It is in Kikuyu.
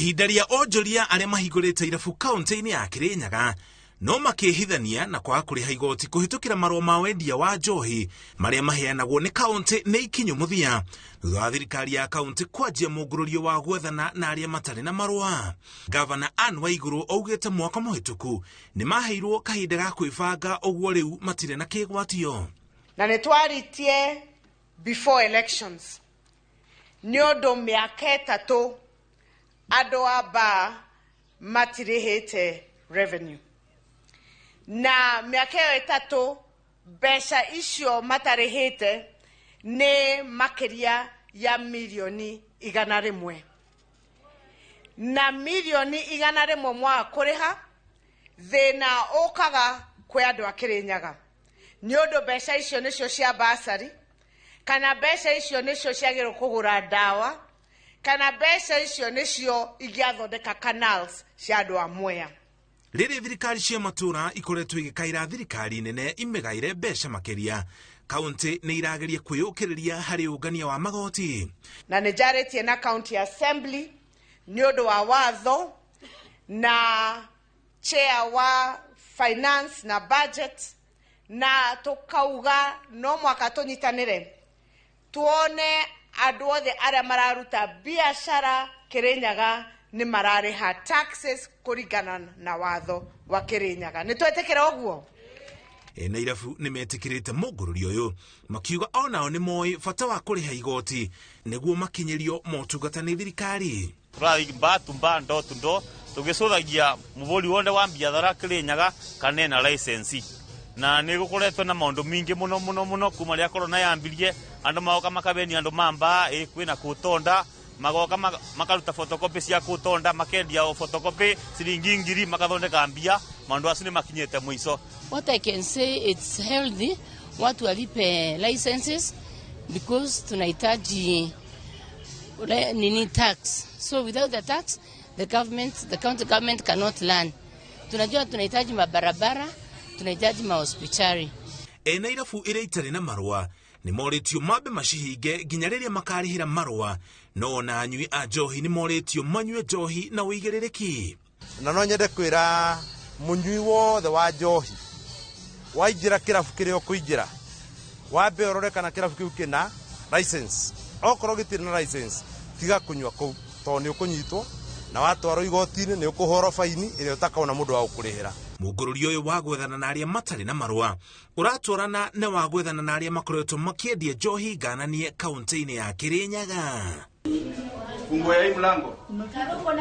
Ihinda rĩa onjoria arĩa mahingũrĩte irabu kaunti-inĩ ya Kirinyaga no makĩhithania na kwaga kũrĩha igoti kũhĩtũkĩra marũa ma wendia wa njohi marĩa maheanagwo nĩ kaunti nĩ ikinyu mũthia thutha wa thirikari ya kaunti kwanjia mũngũrũrio wa gwethana na arĩa matarĩ na marũa. Gavana Anne Waiguru augĩte mwaka mũhĩtũku nĩ maheirwo kahinda ga kwĩbanga, ũguo rĩu matirĩ na kĩgwatio. Na nĩ twaritie before elections nĩ ũndũ mĩaka 3 andũ a bar matirĩhĩte revenue, na mĩaka ĩyo 3 mbeca icio matarĩhĩte nĩ makĩria ya mirioni 100, na mirioni 100 mwaga kũrĩha, thĩna ũkaga kwĩ andũ a Kĩrĩnyaga nĩ ũndũ mbeca icio nĩcio cia basari, kana mbeca icio nĩcio ciagĩrĩirwo kũgũra ndawa, kana mbeca icio nĩcio ingĩathondeka canals cia andũ a Mwea. Rĩrĩ thirikari cia matũũra ikoretwo igĩkaĩra thirikari nene imĩgaĩre mbeca makĩria, kaunti nĩ irageria kwĩyũkĩrĩria harĩ ũngania wa magoti. Na nĩ njarĩtie na county assembly nĩ ũndũ wa watho na chair wa finance na budget, na tũkauga no mwaka tũnyitanĩre tuone andũ othe arĩa mararuta biacara Kĩrĩnyaga nĩ mararĩha taxes kũringana na watho wa Kĩrĩnyaga. Nĩ twetĩkĩra ũguo? Ene irabu nĩ metĩkĩrĩte mũngũrũrio ũyũ, makiuga onao nĩ moĩ bata wa kũrĩha igoti nĩguo makinyĩrio motungata nĩ thirikari. Tũrathiĩ bar to bar, door to door, tũgĩcũthagia mũbũri wothe wa biathara Kĩrĩnyaga kana ena license, na nĩ gũkoretwo na maũndũ mingĩ mũno mũno mũno kuma rĩrĩa corona yambirie. Andũ magoka makabenia andũ ma mbaa ĩ kwĩna kũtonda, magoka makaruta photocopy cia kũtonda, makendia o photocopy ciringi 1,000, makathondeka mbia. Maũndũ acio nĩ makinyĩte mũico. What I can say, it's healthy watu walipe licenses because tunahitaji nini, tax. So without the tax, the government, the county government cannot learn. Tunajua tunahitaji mabarabara, tunahitaji mahospitali. Ene irabu iria itarĩ na marũa nĩ morĩtio mambe macihinge nginya rĩrĩa makarĩhĩra marũa, no ona anyui a njohi nĩ morĩtio manyue njohi na ũigĩrĩrĩki. Na no nyende kwĩra mũnyui wothe wa njohi, waingĩra kĩrabu kĩrĩa ũkũingĩra, wambe ũrore kana kĩrabu kĩu kĩna license. Okorwo gĩtirĩ na license, tiga kũnyua kũu, tondũ nĩ ũkũnyitwo na watwarwo igoti-inĩ nĩ ũkũhorwo baini ĩrĩa ũtakaona mũndũ wa gũkũrĩhĩra. Mũngũrũrio ũyũ wa gwethana na arĩa matarĩ na marũa ũratwarana na wa gwethana na arĩa makoretwo makĩendia njohi ngananie kaunti-inĩ ya Kĩrĩnyaga. Funguo ya hii mlango.